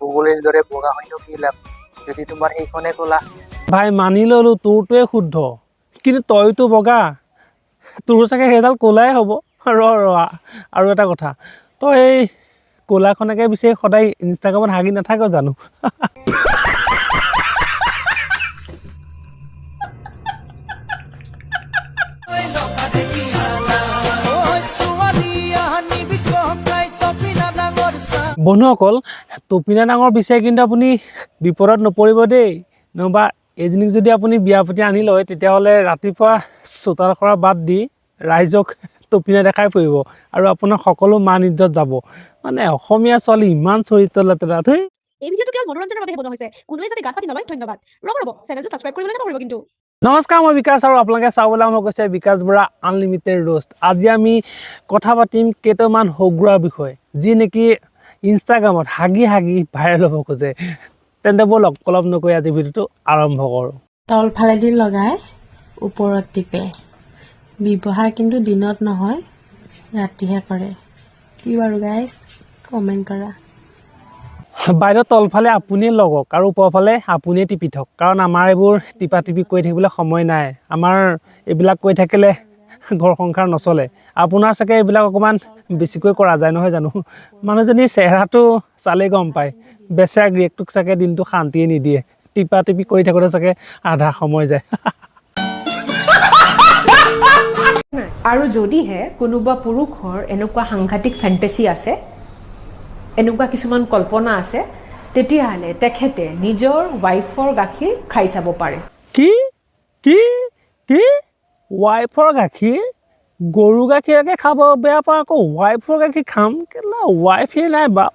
বগলীৰ দৰে বগা হয়নো কি লাভ যদি তোমাৰ সেইখনে ক'লা। ভাই, মানি ল'লো তোৰটোৱে শুদ্ধ, কিন্তু তইতো বগা, তোৰ চাগে সেইডাল ক'লাই হ'ব। ৰ ৰ, আৰু এটা কথা, তই এই ক'লাখনকে বিচাৰি সদায় ইনষ্টাগ্ৰামত হাগি নাথাক জানো? বন্ধুসকল, তপিনা ডাঙৰ বিচাৰি কিন্তু আপুনি বিপদত নপৰিব দেই। নহবা এইজনীক যদি আপুনি বিয়া পাতি আনি লয়, তেতিয়াহ'লে ৰাতিপুৱা চোতাল কৰা বাদ দি ৰাইজক তপিনা দেখাই পৰিব আৰু আপোনাৰ সকলো মান ইজ্জত যাব। মানে অসমীয়া ছোৱালী ইমান চৰিত্ৰ লেতেৰা, ধেই। এই ভিডিঅ'টো কেৱল মনোৰঞ্জনৰ বাবেহে বনোৱা হৈছে। কোনোৱে যাতে গাত পাতি নলয়। ধন্যবাদ। ৰ'ব ৰ'ব, চেনেলটো ছাবস্ক্ৰাইব কৰিবলৈ নাপাহৰিব কিন্তু। নমস্কাৰ, মই বিকাশ আৰু আপোনালোকে চাবলৈ আৰম্ভ কৰিছে বিকাশ বৰা আনলিমিটেড ৰোষ্ট। আজি আমি কথা পাতিম কেইটামান হগুৱাৰ বিষয়ে, যি নেকি ইনষ্টাগ্ৰামত হাগি হাগি ভাইৰেল হ'ব খোজে। তেন্তে ব'লক, পলম নকৰি আজি ভিডিঅ'টো আৰম্ভ কৰোঁ। তলফালেদি লগাই ওপৰত টিপে। ব্যৱহাৰ কিন্তু দিনত নহয়, ৰাতিহে কৰে। কি বাৰু গাইজ, কমেণ্ট কৰা। বাইদেউ, তলফালে আপুনিয়ে লগক আৰু ওপৰফালে আপুনিয়ে টিপি থওক, কাৰণ আমাৰ এইবোৰ টিপা টিপি কৰি থাকিবলৈ সময় নাই। আমাৰ এইবিলাক কৰি থাকিলে ঘৰ সংসাৰ নচলে। আপোনাৰ চাগে এইবিলাক অকণমান বেছিকৈ কৰা যায়, নহয় জানো? মানুহজনীৰ চেহেৰাটো চালেই গম পায়, বেচেৰা গিৰিয়েকটোক চাগে দিনটো শান্তিয়ে নিদিয়ে। টিপা টিপি কৰি থাকোঁতে চাগে আধা সময় যায়। আৰু যদিহে কোনোবা পুৰুষৰ এনেকুৱা সাংঘাতিক ফেণ্টেচি আছে, এনেকুৱা কিছুমান কল্পনা আছে, তেতিয়াহ'লে তেখেতে নিজৰ ৱাইফৰ গাখীৰ খাই চাব পাৰে। কি কি কি? ৱাইফৰ গাখীৰ? গৰু গাখীৰকে খাব বেয়া পাওঁ, আকৌ ৱাইফৰ গাখীৰ খাম? কেলা, ৱাইফেই নাই বা।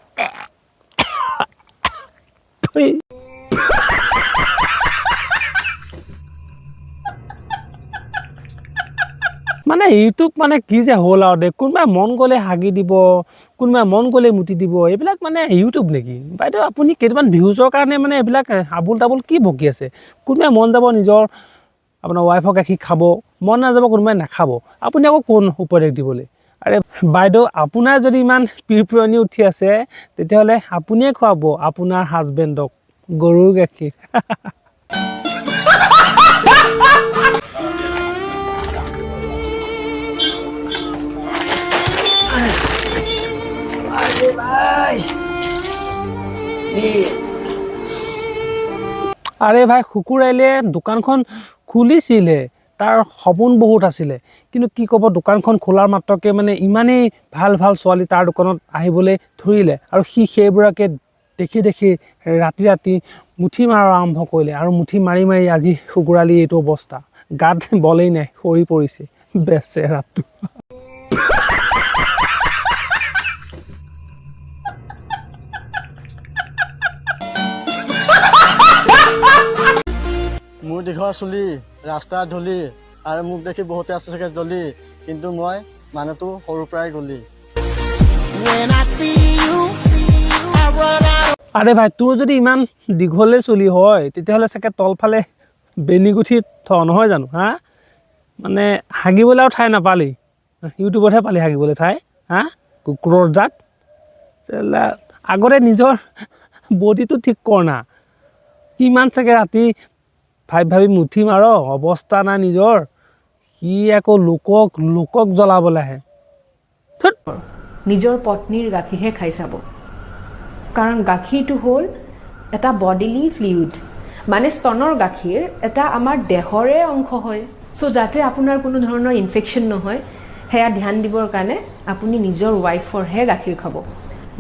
থুই। মানে ইউটিউব মানে কি যে হ'ল আৰু দে, কোনোবাই মন গ'লে হাগি দিব, কোনোবাই মন গ'লে মুতি দিব। এইবিলাক মানে ইউটিউব নেকি? বাইদেউ, আপুনি কেইটামান ভিউজৰ কাৰণে মানে এইবিলাক আবোল তাবোল কি বকি আছে? কোনোবাই মন যাব নিজৰ আপোনাৰ ৱাইফৰ গাখীৰ খাব, মন নাযাব কোনোবাই নাখাব। আপুনি আকৌ কোন উপদেশ দিবলৈ? আৰে বাইদেউ, আপোনাৰ যদি ইমান পিৰপিৰণি উঠি আছে, তেতিয়াহ'লে আপুনিয়ে খুৱাব আপোনাৰ হাজবেণ্ডক গৰুৰ গাখীৰ। আৰে ভাই, শুকুৰাইলে দোকানখন খুলিছিলহে, তাৰ সপোন বহুত আছিলে, কিন্তু কি ক'ব, দোকানখন খোলাৰ মাত্ৰকে মানে ইমানেই ভাল ভাল ছোৱালী তাৰ দোকানত আহিবলৈ ধৰিলে আৰু সি সেইবোৰকে দেখি দেখি ৰাতি ৰাতি মুঠি মাৰা আৰম্ভ কৰিলে আৰু মুঠি মাৰি মাৰি আজি শুকুৰালি এইটো অৱস্থা, গাত বলেই নাই, সৰি পৰিছে বেচেৰাটো। মোৰ দীঘল চুলি, ৰাস্তাৰ ধূলি আৰু মোক দেখি বহুতে আছে চাগে জ্বলি, কিন্তু মই মানুহটো সৰুৰ পৰাই গলি। আৰে ভাই, তোৰ যদি ইমান দীঘলে চুলি হয়, তেতিয়াহ'লে চাগে তলফালে বেনি গুঠি থ, নহয় জানো? হা, মানে হাগিবলৈ আৰু ঠাই নাপালি, ইউটিউবতহে পালি হাগিবলৈ ঠাই। হা, কুকুৰৰ জাত। তেতিয়াহ'লে আগতে নিজৰ বডিটো ঠিক কৰ না। কিমান চাগে ৰাতি ভাবি ভাবি মুঠি মাৰ, অৱস্থা নাই নিজৰ, সি আকৌ লোকক লোকক জ্বলাবলৈ আহে। ধুত। নিজৰ পত্নীৰ গাখীৰহে খাই চাব, কাৰণ গাখীৰটো হ'ল এটা বডিলি ফ্লুইড, মানে স্তনৰ গাখীৰ এটা আমাৰ দেহৰে অংশ হয়। চ' যাতে আপোনাৰ কোনো ধৰণৰ ইনফেকশ্যন নহয়, সেয়া ধ্যান দিবৰ কাৰণে আপুনি নিজৰ ৱাইফৰহে গাখীৰ খাব।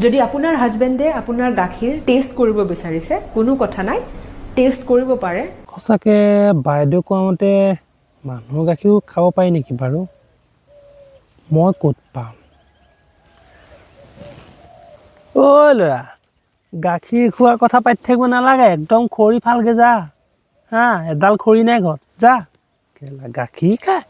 যদি আপোনাৰ হাজবেণ্ডে আপোনাৰ গাখীৰ টেষ্ট কৰিব বিচাৰিছে, কোনো কথা নাই, টেষ্ট কৰিব পাৰে। সঁচাকৈ বাইদেউ কোৱা মতে মানুহৰ গাখীৰো খাব পাৰি নেকি বাৰু? মই ক'ত পাম? ঐ ল'ৰা, গাখীৰ খোৱাৰ কথা পাতি থাকিব নালাগে, একদম খৰি ফালগে যা। হা, এডাল খৰি নাই ঘৰত, যা। কেলা গাখীৰ খায়।